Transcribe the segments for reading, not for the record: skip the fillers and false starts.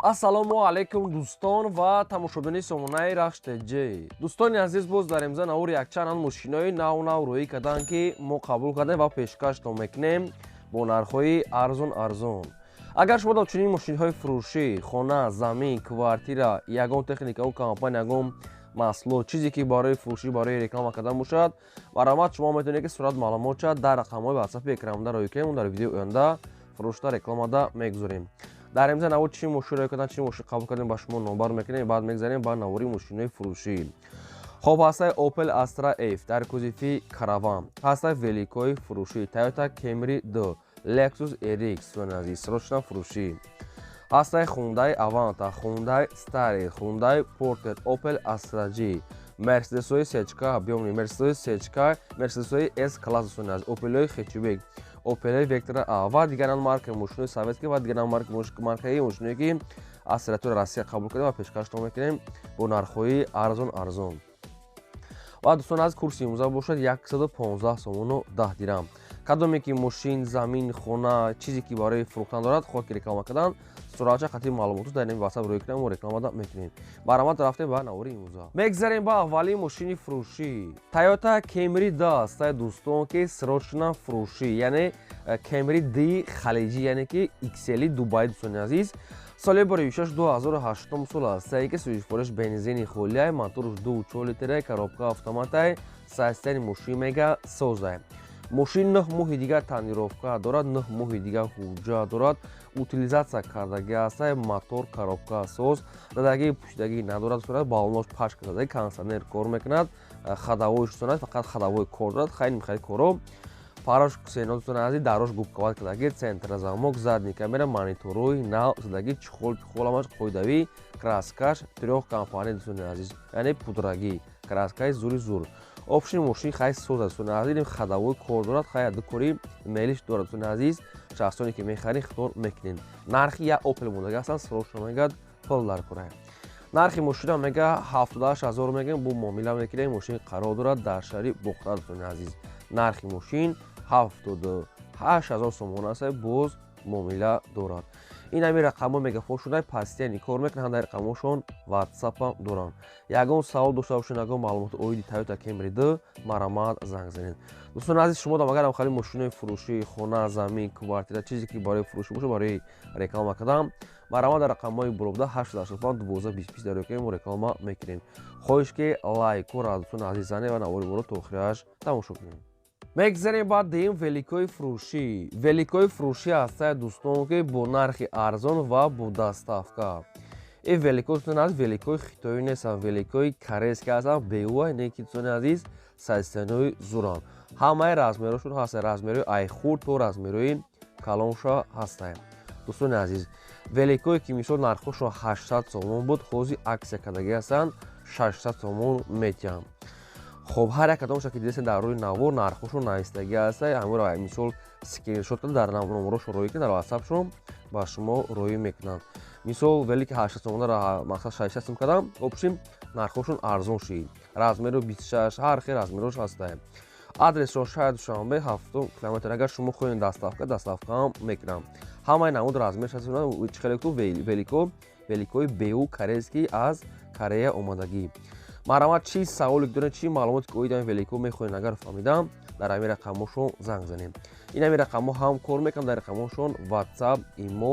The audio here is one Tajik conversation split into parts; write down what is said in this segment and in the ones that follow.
Ассалому алайкум, дӯстон ва тамошобини сомонаи Рахш ТЖ. Дӯстони азиз, боз дар имза навори якчанд мошинои нав нав рӯӣ карданд, ки мо қабул кардем ва пешкаштон мекунем бо нархҳои арзон арзон. Агар шумо дар чунин мошинҳои фурӯшӣ, хона, замин, квартира, ягон техникау компания, ягон маҳсулот, чизе ки барои фурӯшӣ, барои реклама кардан бошад, марҳамат, шумо метавонед, ки сурат маълумотша дар рақамҳои ватсапи экранда рӯй кунем. Дар видеои оянда фурӯшта рекламада мегузорем. Дар имза навор чӣ мошин рӯй кардан, чӣ мошин қабул кардем, ба шумо номбар мекунем. Баъд мегзарем ба навори мошинои фурӯшӣ. Хоб, ҳастаи Opel Astra F дар кузови Караван, ҳастаи великои фурӯшӣ, Toyota Camry 2, Lexus RX азиз, срочно фурӯшӣ, ҳастаи Hyundai Avanta, Hyundai Starex, Hyundai Porter, Opel Astra G, Mercedes-ҳои сечка, объёмный Mercedes-ҳои сечка, Mercedes-ҳои S класс, Opel-ҳои хэтчбек, Opel Vectra A ва дигаран маркаи мошинои советский ва дигаран маркаи мошиное, ки аз территорияи Россия қабул кардем ва пешкаштон мекунем бо нархҳои арзон арзон. Ва дӯстон, аз курси имрӯза бошад 115 сомону 10 дирам. Кадоме ки мошин, замин, хона, чизе ки барои фурӯхтан дорад, хоҳад ки реклама кардан, суратча қатъи маълумоту дар ин ватсап рӯй кунем, мо рекламада мекунем. Баромад, рафтем ба навори имрӯза. Мегзарем ба аввалин мошини фурӯшӣ. Toyota Camry 2 астаи, дӯстон, ки срочно фурӯшӣ, яъне Camry D халиҷӣ, яъне ки XL Дубай. Дӯстони азиз, соли бори 6 2008 сол аст, ки сӯзишвориш бензини холиай, моторш 2,4 литра, коробка автоматай, состояни мошин мега созай. Мошин 9 моҳи дигар тонировка дорад, 9 моҳи дигар ҳуҷҷат дорад, утилизация кардагӣ астай, мотор, коробка соз, задагии пӯшидагӣ надорад, сурат баллонош пашка задаги, кондиционер кор мекунад, ходовой шусонад, фақат ходовой кор дорад. Хайр, михайли коро фарош ксенотон ази дарош губкават кардаги, центр замок, задний камера, мониторҳои нав задаги, чехол пихол ҳамаш қоидавӣ, краскаш трёхкомпонент, дӯстони азиз, яъне пудрагӣ, краскаи зури зур. Общий мошин хай соз аст, дӯстони азиз, ходовой кор дорад, хай ду кори мелиш дорад. Дӯстони азиз, шахсоне ки мехаред, хитор мекунед. Нархи як Опел мондага ҳастанд, срочно мегӯяд, пул дар кора. Нархи мошина мега 78 000 мегӯем, бо муомила мекунем. Мошин қарор дорад дар шаҳри Бохтар. Дӯстони азиз, нархи мошин 78 000 сомон аст, боз муомила дорад. Ин ҳамин рақамҳо мегафон шуда, постоянно кор мекунанд, дар рақамҳошон ватсапам доранд. Ягон савол дошта бошед, ягон маълумоти оиди Toyota Camry 2, марҳамат, занг занед. Дӯстони азиз, шумо дам агарам хали мошинои фурӯшӣ, хона, замин, квартира, чизе ки барои фурӯшӣ бошад, барои реклама кардан, марҳамат, дар рақамҳои болобуда 885 12 20 дар ёкем, мо реклама мекунем. Хоҳиш ки лайкора, дӯстони азиз, занед ва навори моро то охираш тамошо кунед. Мегзарем баъд дуюм великои фурӯшӣ. Великои фурӯшӣ ҳастае, дӯстон, ки бо нархи арзон ва бо доставка. Ин велико, дӯстони азиз, великои хитоӣ нестанд, великои корейский ҳастанд, беуа не ки, дӯстони азиз, состояниҳои зуранд. Ҳамаи размерҳошон ҳастанд, размерҳои ай хурд то размерҳои калонша ҳастанд. Дӯстони азиз, великое ки мисол нархҳошон 800 сомон буд, ҳозир акция кардагӣ ҳастанд, 600 сомон метиҳанд. Хоб, ҳар як кадомша ки дидесен дар рӯи навор, нархҳошон навистагӣ ҳаста. Ҳаморо мисол скриншот карда, дар номерошон роӣ кунед, дар ватсапшон ба шумо роӣ мекунанд. Мисол, велики 800 сомонара мақсад 600 сом кардам. Общем, нархҳошон арзон шид. Размеру 26, ҳар хел размерош ҳаста. Адресшон шаҳри Душанбе, 7 километр. Агар шумо хоҳед доставка, доставкаам мекунам. Ҳамаи намуд размерш ҳаст. Чӣ хеле ку велико, великои беу корейский, аз Корея омадагӣ. Марҳамат, чӣ саволе доред, чӣ маълумоте ки оиди ҳамин велико мехоҳед, агар фаҳмидам, дар ҳамин рақамҳошон занг занем. Ин ҳамин рақамҳо ҳам кор мекунанд, дар рақамҳошон ватсап, имо,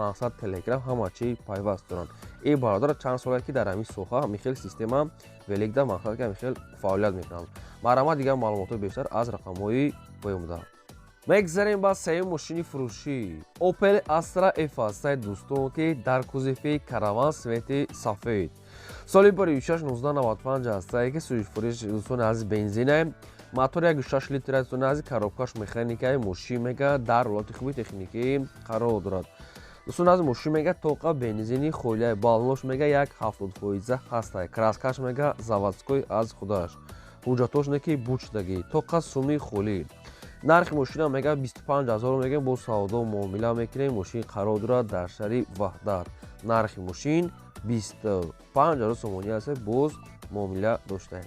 мақсад, телеграм, ҳама чи пайваст доранд. Ин бародар чанд соле ки дар ҳамин соҳа, ҳамин хел система великда, мақсад ки ҳамин хел фаъолият мекунанд. Марҳамат, дигар маълумотҳои бештар аз рақамҳои поёнбуда. Мегзарем ба сеюм мошини фурӯшӣ. Opel Astra F ҳастаи, дӯстон, ки дар кузови Караван, цвети сафед, соли бори 6 1995 ҳастае, ки сӯзишвориш, дӯстони азиз, бензине, мотор 1,6 литр, дӯстони азиз, коробкаш механикаи. Мошин мега дар ҳолати хуби техникӣ қарор дорад. Дӯстони азиз, мошин мега тоқа бензини холияи, баллош мега як 70 фоиза ҳастае, краскаш мега заводской аз худаш, ҳуҷҷатош не ки бучдагӣ, тоқа суми холӣ. Нархи мошина мега 25 000 мегӯем, бо савдо муомила мекунем. Мошин қарор дорад дар шаҳри Ваҳдат. Нархи мошин 25 000 сомонӣ аст, боз муомила доштаем.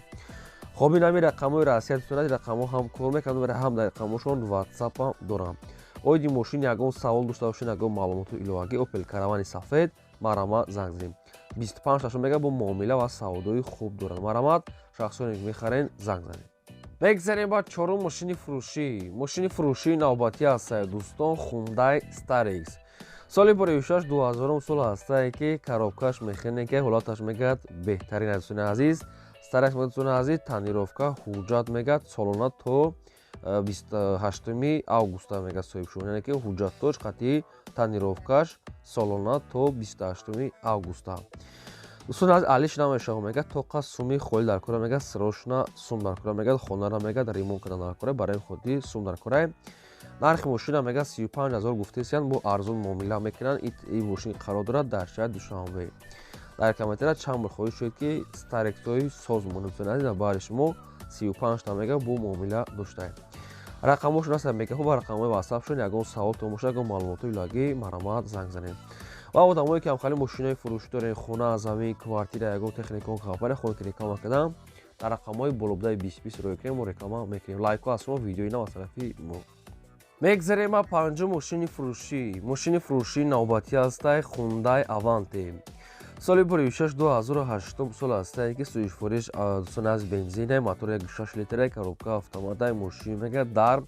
Хоб, ин ҳамин рақамҳои Россия дӯстон, рақамҳо ҳам кор мекунанд, ҳам дар рақамҳошон ватсапам дорам. Оиди мошин ягон савол дошта бошед, ягон маълумоту иловагӣ, Опел Каравани сафед, Марҳамат, занг занед. 25 ташон мега бо муомила ва савдои хуб доранд. Марҳамат, шахсоне ки мехарен, занг занед. Мегзарем ба чорум мошини фурӯшӣ. Мошини фурӯшии навбатӣ ҳастае, дӯстон, Хундай Starex. Соли 2006 2000 сол ҳастае, ки коробкаш механика, ҳолаташ мегӯяд беҳтарин, дӯстони азиз. Starex, дӯстони азиз, тонировка, ҳуҷҷат мегӯяд солона то 28 августа мегӯяд соҳиб шуд, яъне ки ҳуҷҷатош қатъи тонировкаш солона то 28 августа. Дӯстони азиз, алиш намешава, мегӯяд тоқа суми холӣ дар кора, мегӯяд срочно сум дар кора, мегӯяд хонара, мегӯяд ремонт кардан дар кора, барои хотири сум дар кора. Нархи мошина мегӯяд 35 ҳазор гуфтесиянд, бо арзон муомила мекунанд. Ин мошин қарор дорад дар шаҳри Душанбе. Дар комментария чанд бор хоҳиш шуд, ки Старексҳои соз монед, дӯстони азиз, баъди шумо 35 та мега бо муомила доштаем. Рақамҳошон ҳастанд мегаҳо ва рақамҳои ватсапшон. Ягон саволтон бошад, ягон маълумотҳои иловагӣ, марҳамат, занг занед. Ва одамое ки ҳамхали мошинои фурӯшӣ дорем, хона, замин, квартира, ягон техникон компания хоҳем, ки реклама кардам, дар рақамҳои болобудаи 20 20 рӯй кунем, мо реклама мекунем. Лайкҳо аз шумо, видеои нав аз тарафи мо. Мегзарем ба панҷум мошини фурӯшӣ. Мошини фурӯшии навбатӣ ҳастай Хундай Аванте. Соли 2006 2008 сол ҳастае, ки сӯзишвориш, дӯстони аз, бензине, мотор 1,6 литре, коробка автоматай. Мошин мегӯяд дар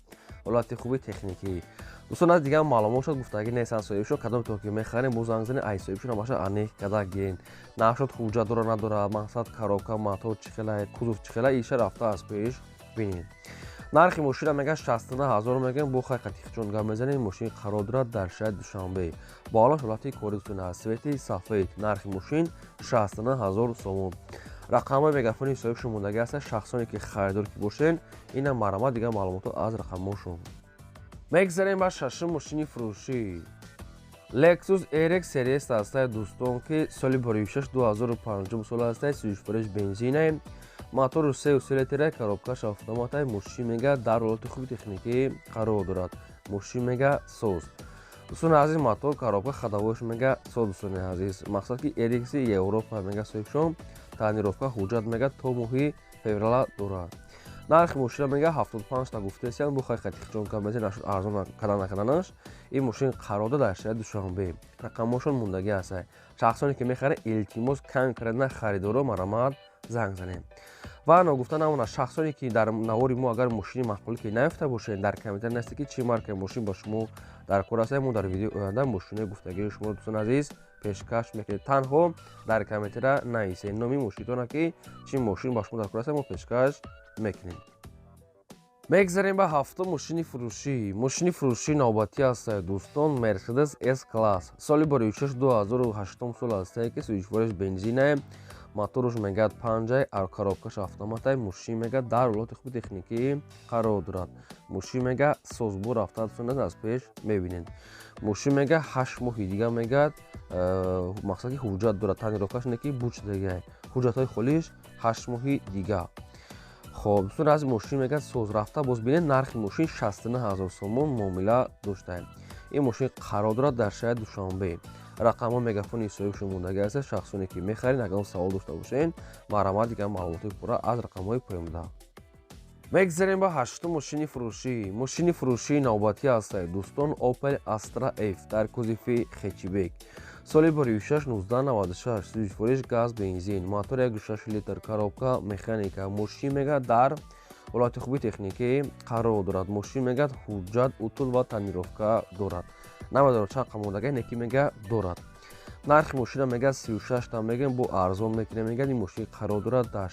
ҳолати хуби техникӣ. Дӯстон аз, дигар маълумот шуд гуфтагӣ нестанд соҳибшо. Кадом то ки мехарем, бо занг занед, ай соҳибшо ҳамаша аниқ када гирен. Нашуд, ҳуҷҷат дора, надора, мақсад, коробка, мотор чӣ хела, кузов чӣ хела, иша рафта аз пеш бинед. Нархи мошина мегӯяд 69 ҳазор мегӯем, бо хай қатиқчон гап мезанем. Мошин қарор дорад дар шаҳри Душанбе. Бо ҳолаш ҳолати кори, дӯстони аз, цвети сафед. Нархи мошин 69 ҳазор сомон. Рақамҳои мегафони соҳибшон мондагӣ ҳастанд. Шахсоне ки харидор ки бошен, инам марҳамат, дигар маълумотҳо аз рақамҳошон. Мегзарем ба шашум мошини фурӯшӣ. Lexus RX RS ҳастае, дӯстон, ки соли 2006 2005 сол ҳастае, сӯзишвориш бензине, мотору 3,3 литра, коробкаш автоматай. Мошин мега дар ҳолати хуби техникӣ қарор дорад. Мошин мега соз, дӯстони азиз, мотор, коробка, ходовойш мега соз, дӯстони азиз. Мақсад ки RX Европа мега соҳибшон, тонировка, ҳуҷҷат мега то моҳи феврала дорад. Нархи мошина мега 75 та гуфтесиян, бо хай қатиқчон кабези, нашуд, арзон када накаданаш. Ин мошин қарор дорад дар шаҳри Душанбе. Рақамҳошон мондагӣ ҳастанд. Шахсоне ки мехаранд, илтимос, конкретно харидоро марҳамат, занг занед. Ва ногуфта намонад, шахсоне ки дар навори мо агар мошини маъқулӣ ки наёфта бошед, дар комментария нависед, ки чӣ маркаи мошин ба шумо дар кор аст. Мо дар видеои оянда мошинои гуфтагии шумо, дӯстони азиз, пешкаш мекунем. Танҳо дар комментария нависед номи мошинтона, ки чӣ мошин ба шумо дар кор аст, мо пешкаш мекунем. Мегзарем ба ҳафтум мошини фурӯшӣ. Мошини фурӯшии навбатӣ ҳастае, дӯстон, Мерседес С класс. Соли 2006 2008 сол ҳастае, ки сӯзишвориш бензине, моторуш мегӯяд панҷай, коробкаш автоматай. Мошин мегӯяд дар ҳолати хуби техникӣ қарор дорад. Мошин мега созбор рафта, дӯстон, аз пеш мебинед. Мошин мега 8 моҳи дига мегӯяд, мақсад ки ҳуҷҷат дорад, тонировкаш не ки буч дигай, ҳуҷҷатҳои холиш 8 моҳи дига. Хоб, дӯстон аз, мошин мегӯяд соз, рафта боз бинед. Нархи мошин 69 ҳазор сомон муомила доштаем. Ин мошин қарор дорад дар шаҳри Душанбе. Рақамҳо мегафони соҳибшон мондагӣ аст. Шахсоне ки мехаред, агар савол дошта бошед, марҳамат, дигар маълумотҳои пурра аз рақамҳои поёнбуда. Мегзарем ба ҳаштум мошини фурӯшӣ. Мошини фурӯшии навбатӣ ҳастае, дӯстон, Opel Astra F дар кузови хэтчбек. Соли 2006 1996, сӯзишвориш газ, бензин, мотор 1,6 литр, коробка механика. Мошин мегӯяд дар ҳолати хуби техникӣ қарор дорад. Мошин мегӯяд ҳуҷҷат, утул ва тонировка дорад. Намедонам чанд қамондага, неки мега дорад. Нархи мошина мегӯяд 36 та мегӯем, бо арзон мекунем мегӯяд. Ин мошин қарор дорад дар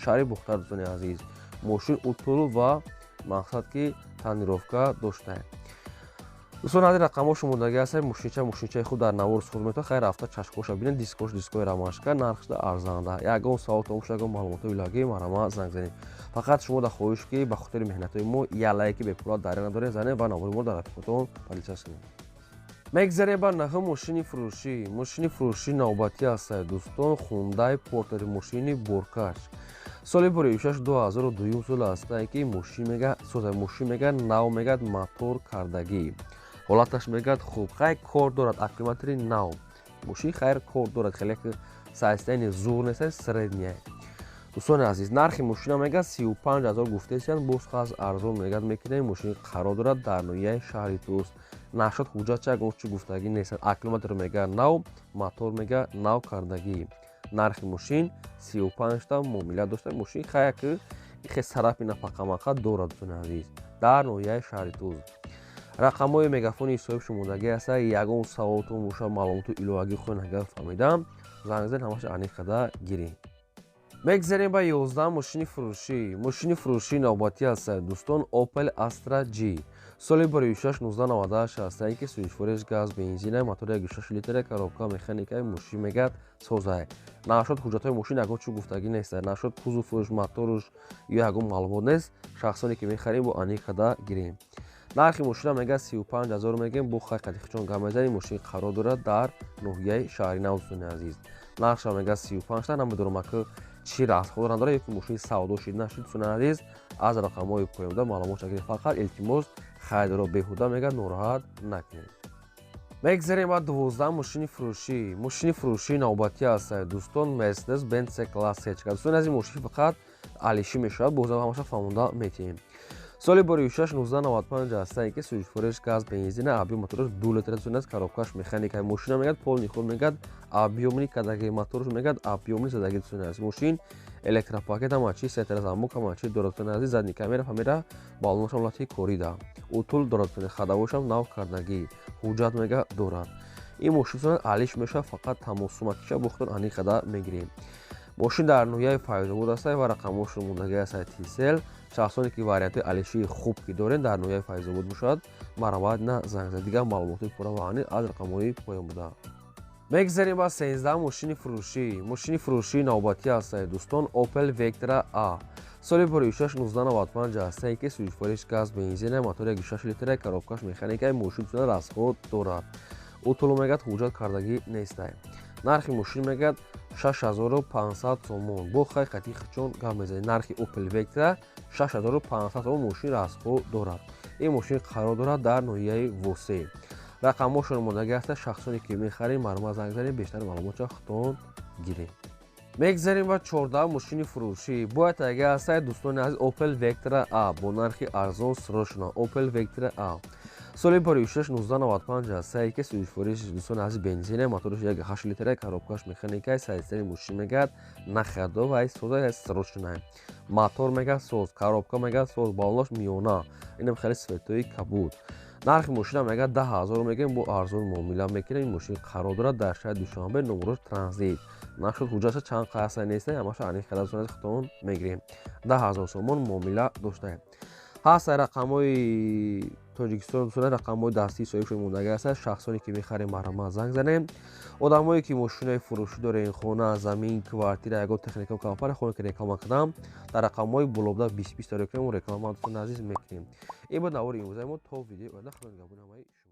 шаҳри Бухтар, дӯстони азиз. Мошин утул ва мақсад ки тонировка доштае. Дӯстон азиз, рақамҳо мондагӣ ҳастанд. Мошинча мошинчаи худ дар навор сур метавад. Хайр, рафта чашкоша бинед, дискош дискои рамашка, нархшда арзанда. Ягон саволтон боша, ягон маълумотҳои иловагӣ, марҳамат, занг занед. Фақат шумо дар хоҳиш, ки ба хотири меҳнатҳои мо як лайки бепула даря надоред, занед ва навори моро дар рафиқотон поделиться кунед. Мегзарем ба наҳум мошини фурӯшӣ. Мошини фурӯшии навбатӣ ҳастад, дӯстон, Хундай Портер, мошини боркаш. Соли 2006 2002 сол ҳастае, ки мошин мега соза, мошин мега нав, мегӯяд мотор кардагӣ, ҳолаташ мегӯяд хуб, хайр, кор дорад, аккумулятори нав. Мошин хайр кор дорад, хеле состояние зур нест, средняя. Дӯстони азиз, нархи мошина мегӯяд 35 ҳазор гуфтесиянд, боз хаз арзон мегӯяд мекунем. Мошин қарор дорад дар ноҳияи шаҳри Тӯс. Нашод ҳуҷҷатча ягон чӣ гуфтагӣ нест. Аккумулятор мега нав, мотор мега нав кардагӣ. Нархи мошин 35 та муомила дошта. Мошин хая ки ихе сарафи нафақамақа дорад, дӯстони азиз, дар ноҳияи шаҳри Туз. Рақамҳои мегафони соҳиб шумодагӣ аста. Ягон саволтон боша, маълумоту иловагӣ хоҳед, агар фаҳмидам, занг занед, ҳамаша аниқ карда гирем. Мегзарем ба 11 мошини фурӯшӣ. Мошини фурӯшии навбатӣ аст, дӯстон, Opel Astra G, соли 2006, 1998 аст, ки сӯзишвориш газ, бензина, мотори 1,6 литра, коробка механика. Мошин мегӯяд созай. Нашод ҳуҷҷатҳои мошин ягон чӣ гуфтагӣ нест. Нашод кузовуш, моторуш ё ягон маълумот нест. Шахсоне ки мехарем, бо аниқ карда гирем. Нархи мошина мегӯяд 35 ҳазор мегӯем, бо хай қадихчон гап мезанем. Мошин қарор дорад дар ноҳияи шаҳри Нав, дӯстони азиз. Нархша мегӯяд 35 та. Намедонам, ака, чӣ расходро надорад ё ки мошини савдо шид нашид. Дӯстони азиз, аз рақамҳои поёнда маълумот шакли. Фақат илтимос, харидоро беҳуда мегӯяд нороҳат накунед. Мегзарем ба 12 мошини фурӯшӣ. Мошини фурӯшии навбатӣ аст, дӯстон, Мерседес Бенц С класс сечка. Дӯстони азиз, мошин фақат алишӣ мешавад, бозам ҳамаша фаҳмонда метиҳем. Соли 2006, 1995 аст, ки сӯзишвориш газ, бензина, объём мотораш 2 литр аст, коробкаш механика. Мошина мегӯяд полный ход, мегӯяд объёмный кадаги, моторш мегӯяд объёмный задаги. Дӯстони азиз, мошин электропакет, ҳама чи, сетра, замок, ҳама чи дорад. Дӯстони азиз, задний камера, фамера, баллонашам ҳолати корида, утул дорад. Дӯстони, ходовойшам нав кардагӣ, ҳуҷҷат мега дорад. Ин мошин алиш мешавад, фақат тамосумакиша бо худтон аниқ карда мегирем. Мошин дар ноҳияи Файзобод аст ва рақамҳошро мондагӣ аст Тисел. Шахсоне ки вариантҳои алишии хуб ки дорем, дар ноҳияи Файзобод бошад, марҳамат, на занг зад. Дигар маълумотҳои пурра ва аниқ аз рақамҳои поён буда. Мегзарем ба 13 мошини фурӯшӣ. Мошини фурӯшии навбатӣ аст, дӯстон, Opel Vectra A, соли 2006, 1995 аст, ки сӯзишвориш газ, бензина, мотори 1,6 литра, коробкаш механика. Мошин расход дорад, утулу мегӯяд ҳуҷҷат кардагӣ нестай. Нархи мошин мегӯяд 6500 сомон, бо хай хати хичон гап мезанед. Нархи Opel Vectra 6500 сомон, мошин расход дорад. Ин мошин қарор дорад дар ноҳияи Восе. Рақамҳошон мондагӣ аста. Шахсоне ки мехарем, марҳамат, занг занед, бештар маълумотша худтон гирем. Мегзарем ба 14 мошини фурӯшӣ. Бояд таги ҳастад, дӯстони азиз, Opel Vectra A бо нархи арзон срочно. Opel Vectra A, соли 2006, 1995 аст, ки сӯзишвориш, дӯстони азиз, бензина, мотораш 1,8 литра, коробкаш механика. Сайстани мошин мегӯяд нахардо ва соза, срочно. Мотор мегӯяд соз, коробка мегӯяд соз, баллонаш миёна, инам хеле светои кабуд. Нархи мошина мегӯяд 10 000 мегӯем, бо арзон муомила мекунем. Ин мошин қарор дорад дар шаҳри Душанбе, номерош транзит. Нашуд ҳуҷҷатша чанд қайса неста, ҳамаша аниқ карда худтон мегирем. 10 000 сомон муомила доштаем. Ҳаст рақамҳои Тоҷикистон, рақамҳои дастии соҳибшон мондагӣ аст. Шахсоне ки мехарем, марҳамат, занг занем. Одамое ки мошинаи фурӯшӣ дорем, хона, замин, квартира, ягон техника, компания хоҳем ки реклама кунам, дар рақамҳои болобда 20 20 кунем, реклама, дӯстони азиз, мекунем. Ин буд навори имрӯзаи мо. То видеои оянда, худо нигаҳбони ҳамаи шумо.